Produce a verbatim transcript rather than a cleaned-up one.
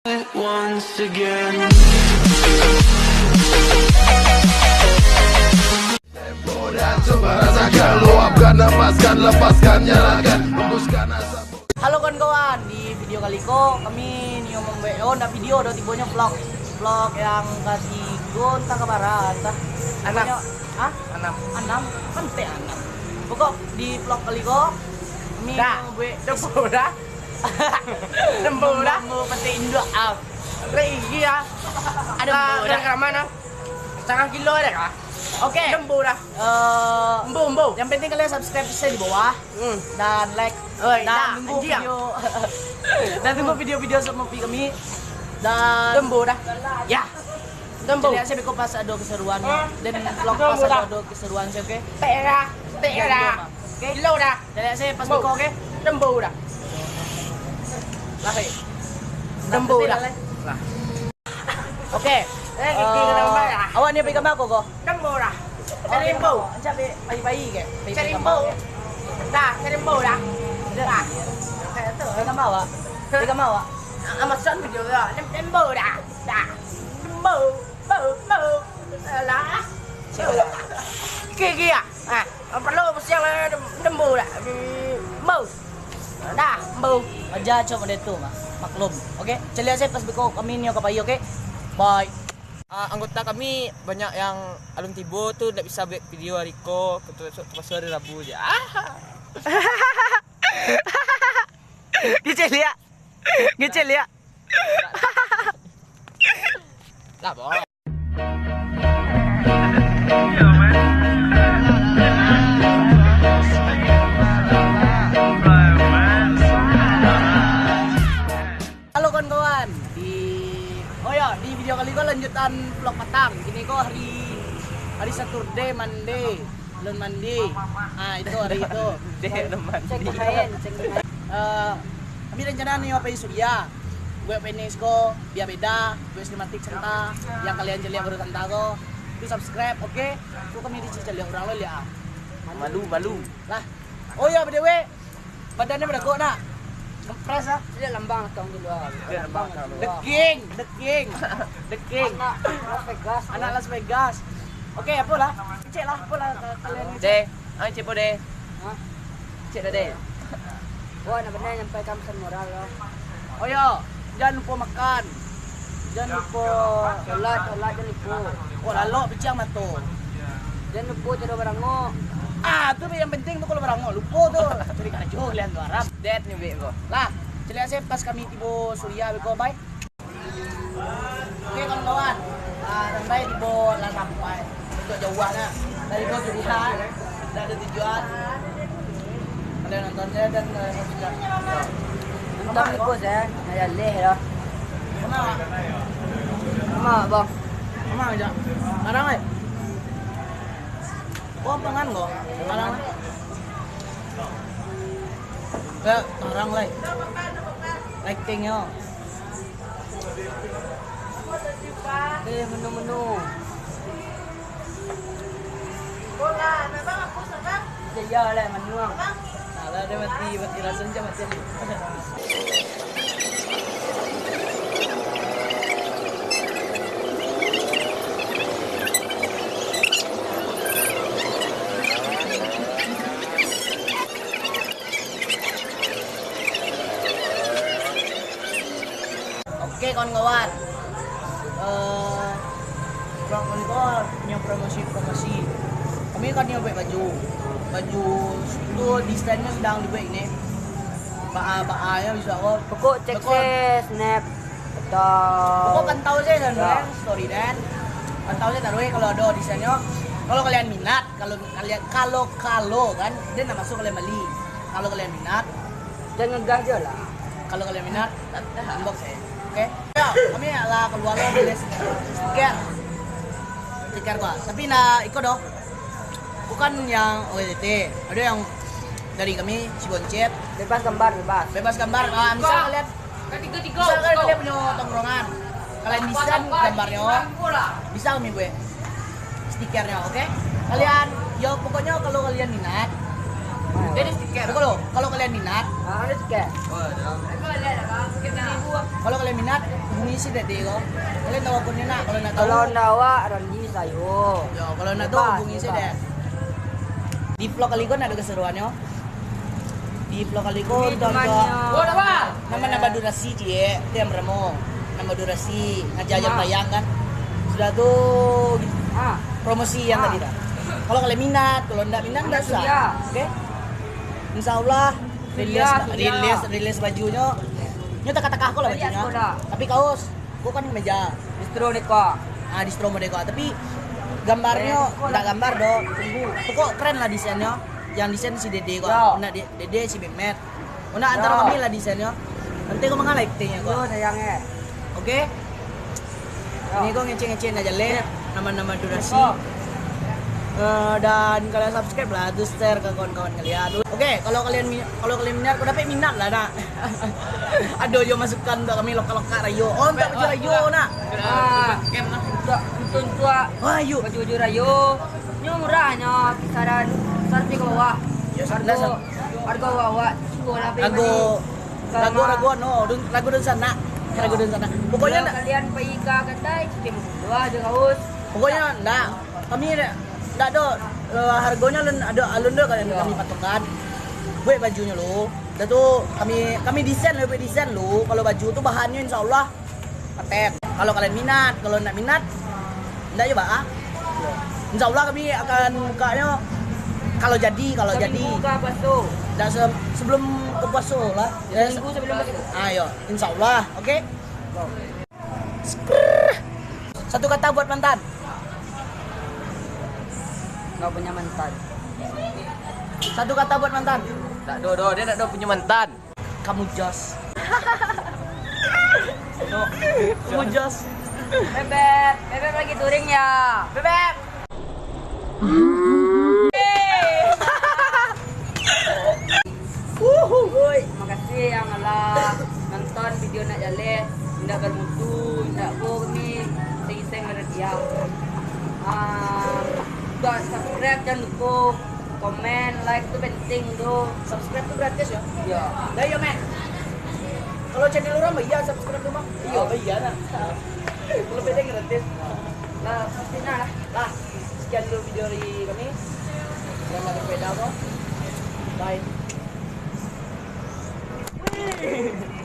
Once again. Coba rasakan, luapkan, lepaskan, nyalakan, hembuskan asap. Halo kawan-kawan, di video kali ko kami nio mambuek, oh, ndak video doh, tibonyo vlog. Vlog yang katigo entah ka bara, entah. Anam. Pokoknyo, hah? Anam. Anam? Kan tek anam. Pokok di vlog kali ko kami Dah. mambuek Dembo dah. Dembo dah. Mambuek petai induak, ah. Lagi ya. Ada Ah, dembo dah dah. Keraman ah. Setengah kilo ada kah? Oke. Dembo dah. Eh, Embo, embo. yang penting kalian subscribe saya di bawah Hmm. dan like Oi, dan dah, tunggu anjing. video dan tunggu video-video sama Pi kami dan Dembo dah. Ya. Dembo. Jadi saya beko pas ada keseruan dan vlog pas ada keseruan saya, oke. Tek dah. Tek dah. Oke. Gilo dah. Jadi saya pas beko, oke. Dembo dah. Lah, hei. Dembo Nah, dah. lah. Lah. Oke. Eh, gigi kena Eh, bayar. Awak ni pergi gambar ko ko? Dembo dah. Oh, Cerimbo. Encak pai pai ke? Pai Cerimbo. Dah, cerimbo dah. Dah. Pai gambar awak. Pai gambar awak. Ah, masuk video dah. Dem-, Dembo dah. Dah. Dembo. Bo, bo. Alah. Gigi ah. Ah, perlu siang, eh, dem-, dembo dah. Dembo. Dah, dembo. Aja cok model tu mah. Maklum. Oke, caliak saya pas beko kami nio ka pai, oke. Bye. Ah, anggota kami banyak yang alun tibo tu ndak bisa buat video hari ko, terpaksa hari Rabu je. Ah. Kecil liak. Kecil liak. Lah, boh. Halo kawan-kawan, di oh ya, di video kali ko lanjutan vlog patang. Kini ko hari hari Saturday, Monday, alun mandi. Ah, itu hari itu. Deh, alun mandi. Eh, kami rencana nio pai Suria. Buek penis ko, bia beda, buek sinematik santa, yang kalian caliak baru santa ko. Tu subscribe, oke? Tu kami di caliak urang lo liak ah. Malu, malu. Lah. Oh ya, B T W. Badannya bedagok nak. Kempres ah. Lihat lambang tong dulu ah. Lihat lambang tong dulu. The King, The King. The King. Anak Las Vegas. Anak Las Vegas. Oke, apolah. Cek lah, apolah ka-, kalian ni. Deh, ayo cepo deh. Hah? Cek dah deh. Wah, nak benar nyampaikan pesan moral lah. Oh ya, jangan lupa makan. Jangan lupa Sholat, sholat jangan lupa. Oh, lalok piciang mato. Jangan lupa tidur barangok. Ah, tu yang penting tu kalau barangok lupa tu. Cari karajo kalian tu Arab. Dead ni bek ko. Lah, caliak saya pas kami tibo Suria beko, bye. Oke kawan-kawan, ah, sampai tibo lah sampai. Untuk jauh nah. Dari ko Suria, dah ada tujuan. Kalian nonton saya dan kalian subscribe. Entah lupa saya, nak jaleh lah. Kenapa? Mak bang. Sama aja. Sekarang eh. Kau pangan kau? Sekarang eh. Ya, sekarang lah. Lightingnya. Eh, menu-menu. Iya lah, menu. Alah, dia mati, mati rasa macam mati. Oke kawan-kawan, eh, kurang kali ko punya promosi-promosi. Kami kan nio buek baju, baju tu desainnya sedang dibuek ini. Baa-baa ya bisa ko. Pokok cek Pokok- se snap atau Pokok pantau saja kan, Ya. Story dan pantau saja taruh kalau ada desainnya. Kalau kalian minat, kalau kalian kalau kalau kan dia nak masuk kalian beli. Kalau kalian minat, Jangan ngegas je lah. Kalau kalian minat, inbox saya. Oke? Ya, kami lah keluar lo beli stiker. Stiker gua. Tapi nak ikut doh. Bukan yang O T T. Ada yang dari kami si Boncet. Bebas gambar, bebas. Bebas gambar. Ah, misal kalian Ketiga-tiga. Misalkan kalian punya tongkrongan, kalian desain gambarnya, bisa kami buat stikernya, oke? Kalian, ya pokoknya kalau kalian minat, Pokok lo, kalau kalian minat, Ah, ada tiket. Kalau kalian minat, hubungi si Dede ko. Kalian tahu akunnya nak, kalau nak tahu. Kalau ndak awak, Randi sayo. Yo, kalau nak tahu, Bebas, hubungi si bebas. Dede. Di vlog kali ko nak ada keseruannya. Di vlog kali ko, Ini tonton temannya. Nama-nama durasi ciek, tu yang promo. Nama durasi, ngajar-ajar Ah. tayang kan. Sudah tu, Ah. promosi yang Ah. tadi dah. Kalau kalian minat, kalau ndak minat, ndak Minat usah. sudah. Oke? Insya Allah, Sudah, rilis, sudah. rilis, rilis bajunyo. Nyo takah-takah ko lah Dari bajunyo. sekolah. Tapi kaos, ko kan meja. Distro deko. Ah, distro model ko. Tapi gambarnyo Eh, ko ndak lah. gambar doh. Tunggu. Pokok keren lah desainnya. Yang desain si Dede ko. Yo. Ndak De-, Dede si Memet. Ko nak antaro Yo. kami lah desainnya. Nanti ko mangalai aktingnya ko. Yo, sayang eh. Oke? Yo. Ini ko ngecek-ngecek aja leh. Sip. Nama-nama durasi. Sip. Eh, dan kalian subscribe lah, terus share ke kawan-kawan kalian. Oke, kalau kalian mi-, kalau kalian minat, kau dapat minat lah nak. Ado jo masukan untuk kami lokal-lokal rayo. Oh, untuk baju rayo nak. Ah, untuk, untuk, untuk, Wah, yuk. baju-baju rayo. Nyo murah nyo, kisaran saratus ka bawah. Yo, Hargo, saratus. hargo bawah, cukup lah, Rago, Kalau rago, mah rago anu, dun-, rago dunsanak. Rago dunsanak. Pokoknya Kalau nak kalian pai ka kadai, cincin dua aja kaos. Pokoknya ndak. Kami ndak, ndak ado, eh, hargonyo alun ado, alun ado kalian Yo. kami patokkan. Buek bajunyo lu. Dah tu kami, kami desain lu, buek desain lu. Kalau baju tu bahannyo insyaallah paten. Kalau kalian minat, kalau ndak minat, ndak yo, Pak, ah. Insyaallah kami akan bukanya kalau jadi, kalau jadi. Seminggu ka puaso. Ndak se-, sebelum ke puaso lah. Ya, Seminggu sebelum puaso. Ah, yo, insyaallah. Oke. Satu kata buat mantan. Nggak punya mantan. Satu kata buat mantan. Tak do, do, dia tak do punya mantan. Kamu jos. No. Kamu jos. Bebek, Bebek lagi touring ya. Bebek. Uhuy, makasih yang alah nonton video nak jaleh, indak bermutu, indak ko kami iseng-iseng berhadiah. Ah, juga subscribe jangan lupa, komen, like tu penting tu. Subscribe tu gratis ya? Iya. Lah iya, men. Kalau channel orang bayar subscribe tu mah? Iya, bayar lah. Kalau beda gratis. Lah, pastinya lah. Lah, sekian dulu video dari kami. Selamat bersepeda ko. Bye.